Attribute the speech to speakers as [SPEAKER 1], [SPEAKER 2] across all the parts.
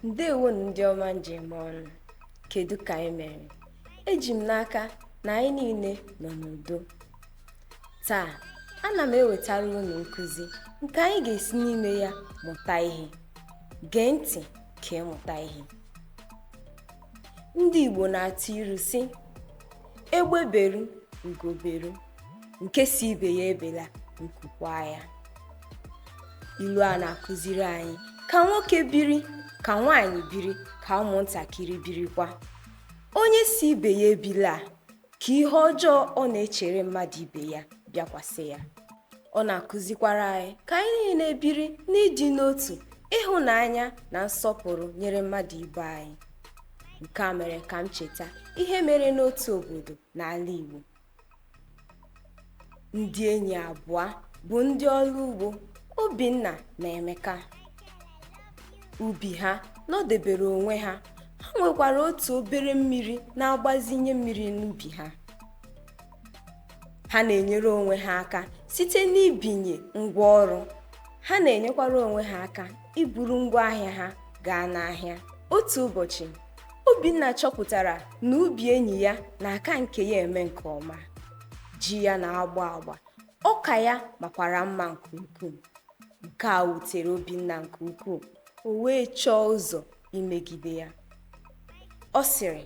[SPEAKER 1] Ndewonu ndị ọma njem ọnụ. Kedu ka anyị mere? Eji m n'aka na anyị niile nọ n'udo. Taa, ana m ewetara unu nkụzi nke anyị ga-esi n'ime ya mụta ihe. Gee ntị ka ịmụta ihe. Ndị Igbo na-atụ ilu sị, egbe beru, ugo beru, nke si ibe ya ebela, nku kwaa ya. Ilu a na-akụziri anyị ka nwoke biri, ka nwaanyị biri, ka ụmụntakịrị birikwa. Onye si ibe ya ebila, ka ihe ọjọọ ọ na-echere mmadụ ibe ya bịakwasị ya. Ọ na-akụzikwara anyị ka anyị niile biri n'ịdị n'otu, ịhụnanya na nsọpụrụ nyere mmadụ ibe anyị. Nke a mere ka m cheta ihe mere n'otu obodo n'ala Igbo. Ndị enyi abụọ bụ ndị ọrụ ugbo, Obinna na Emeka. Ubi ha nọdebere onwe ha, ha nwekwara otu obere mmiri na-agbazinye mmiri n'ubi ha. Ha na-enyere onwe ha aka site n'ibinye ngwa ọrụ. Ha na-enyekwara onwe ha aka iburu ngwaahịa ha gaa n'ahịa. Otu ụbọchị, Obinna chọpụtara na ubi enyi ya na-aka nke ya eme nke ọma. Ji ya na-agba agba, ọka ya makwara mma nke ukwuu. Nke a wutere Obinna nke ukwuu, o wee chọọ ụzọ imegide ya. Ọ sịrị,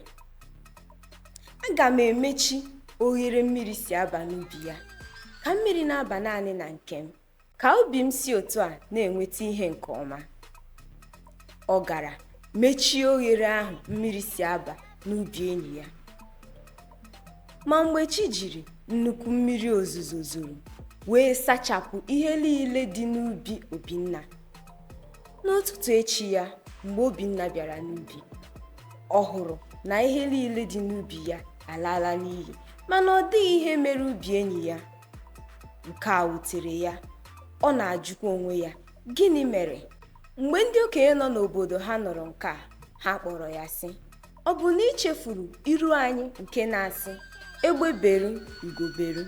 [SPEAKER 1] aga m emechi oghere mmiri si aba n'ubi ya, ka mmiri na-aba naanị na nke m, ka ubi m si otu a na-enweta ihe nke ọma. Ọ gara mechie oghere ahụ mmiri si aba n'ubi enyi ya. Ma mgbe chi jiri, nnukwu mmiri ozuzo zoro wee sachapụ ihe niile dị n'ubi Obinna. N'ụtụtụ echi ya, mgbe Obinna bịara n'ubi, ọ hụrụ na ihe niile dị n'ubi ya alaala n'iyi, mana ọ dịghị ihe mere ubi enyi ya. Nke a wutere ya, ọ na-ajụkwa onwe ya, gịnị mere? Mgbe ndị okenye nọ n'obodo ha nụrụ nke a, ha kpọrọ ya sị, ọ bụ na ị chefuru ilu anyị nke na-asị, egbe beru, ugo beru,